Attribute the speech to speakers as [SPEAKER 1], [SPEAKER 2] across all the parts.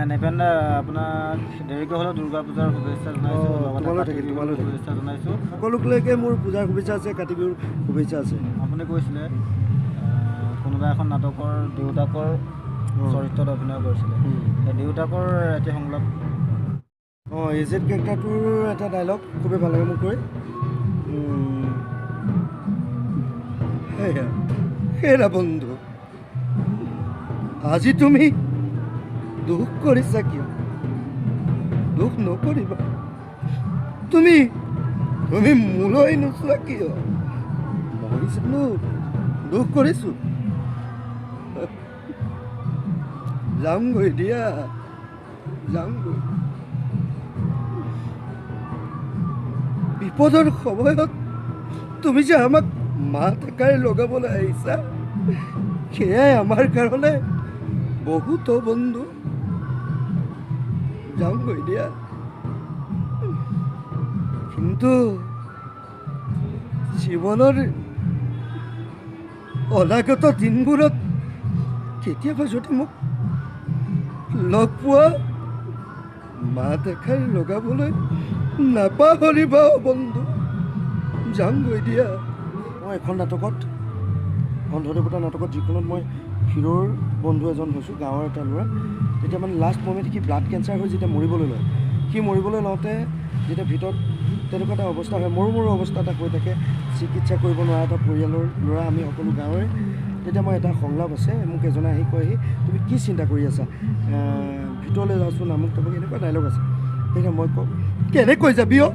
[SPEAKER 1] Nepean দা, আপোনাক দেৰিকৈ হ'লেও দুৰ্গা পূজাৰ শুভেচ্ছা জনাইছোঁ, লগতে
[SPEAKER 2] তোমালৈ
[SPEAKER 1] কাতি
[SPEAKER 2] থাকিল,
[SPEAKER 1] বিহুৰ
[SPEAKER 2] তোমালৈ থাকিল।
[SPEAKER 1] শুভেচ্ছা জনাইছোঁ।
[SPEAKER 2] সকলোলৈকে মোৰ পূজাৰ শুভেচ্ছা আছে, কাতি বিহুৰ শুভেচ্ছা আছে।
[SPEAKER 1] আপুনি কৈছিলে কোনোবা এখন নাটকৰ দেউতাকৰ চৰিত্ৰত অভিনয় কৰিছিলে, সেই দেউতাকৰ এটি সংলাপ।
[SPEAKER 2] এজেড কেৰেক্টাৰটোৰ এটা ডাইলগ খুবেই ভাল লাগে মোক কৈ। সেয়া হেৰা বন্ধু, আজি তুমি দুখ কৰিছা কিয়? দুখ নকৰিবা। তুমি তুমি মোলৈ নোচোৱা কিয়? মই জানো দুখ কৰিছোঁ? যামগৈ দিয়া, যামগৈ। বিপদৰ সময়ত তুমি যে আমাক মাত এষাৰ লগাবলৈ আহিছা, সেয়াই আমাৰ কাৰণে বহুত বন্ধু। যামগৈ দিয়া, কিন্তু জীৱনৰ অনাগত দিনবোৰত কেতিয়াবা যদি মোক লগ পোৱা, মাত এষাৰ লগাবলৈ নাপাহৰিবা বন্ধু। যামগৈ দিয়া। মই এখন নাটকত, অন্ধদেৱতা নাটকত, যিখনত মই হিৰোৰ বন্ধু এজন হৈছোঁ, গাঁৱৰ এটা ল'ৰা। তেতিয়া মানে লাষ্ট মমেণ্ট সি ব্লাড কেঞ্চাৰ হৈ যেতিয়া মৰিবলৈ লয়, সি মৰিবলৈ লওঁতে যেতিয়া ভিতৰত তেনেকুৱা এটা অৱস্থা হয়, মৰো মৰো অৱস্থা এটা হৈ থাকে, চিকিৎসা কৰিব নোৱাৰা এটা পৰিয়ালৰ ল'ৰা, আমি সকলো গাঁৱৰে। তেতিয়া মই এটা সংলাপ আছে, মোক এজনে আহি কয়হি, তুমি কি চিন্তা কৰি আছা, ভিতৰলৈ যাচোন, আমুক তামুক এনেকুৱা ডাইলগ আছে। তেতিয়া মই কওঁ, কেনেকৈ যাবি অ',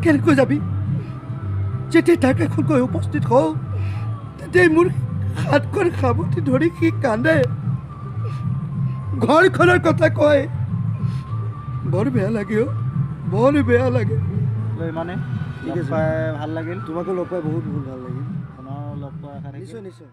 [SPEAKER 2] কেনেকৈ যাবি? যেতিয়া তাৰ কাষত গৈ উপস্থিত হওঁ, তেতিয়াই মোৰ হাতখন সাৱটি ধৰি সি কান্দে, ঘৰখনৰ কথা কয়। বৰ বেয়া লাগে অ', বৰ বেয়া লাগে।
[SPEAKER 1] ইমানে
[SPEAKER 2] ঠিক
[SPEAKER 1] লগ
[SPEAKER 2] আছে।
[SPEAKER 1] পাই ভাল লাগিল।
[SPEAKER 2] তোমাকো লগ পাই বহুত বহুত ভাল লাগিল।
[SPEAKER 1] পুনৰ লগ পোৱাৰ আশা থাকিল।
[SPEAKER 2] নিশ্চয় নিশ্চয়।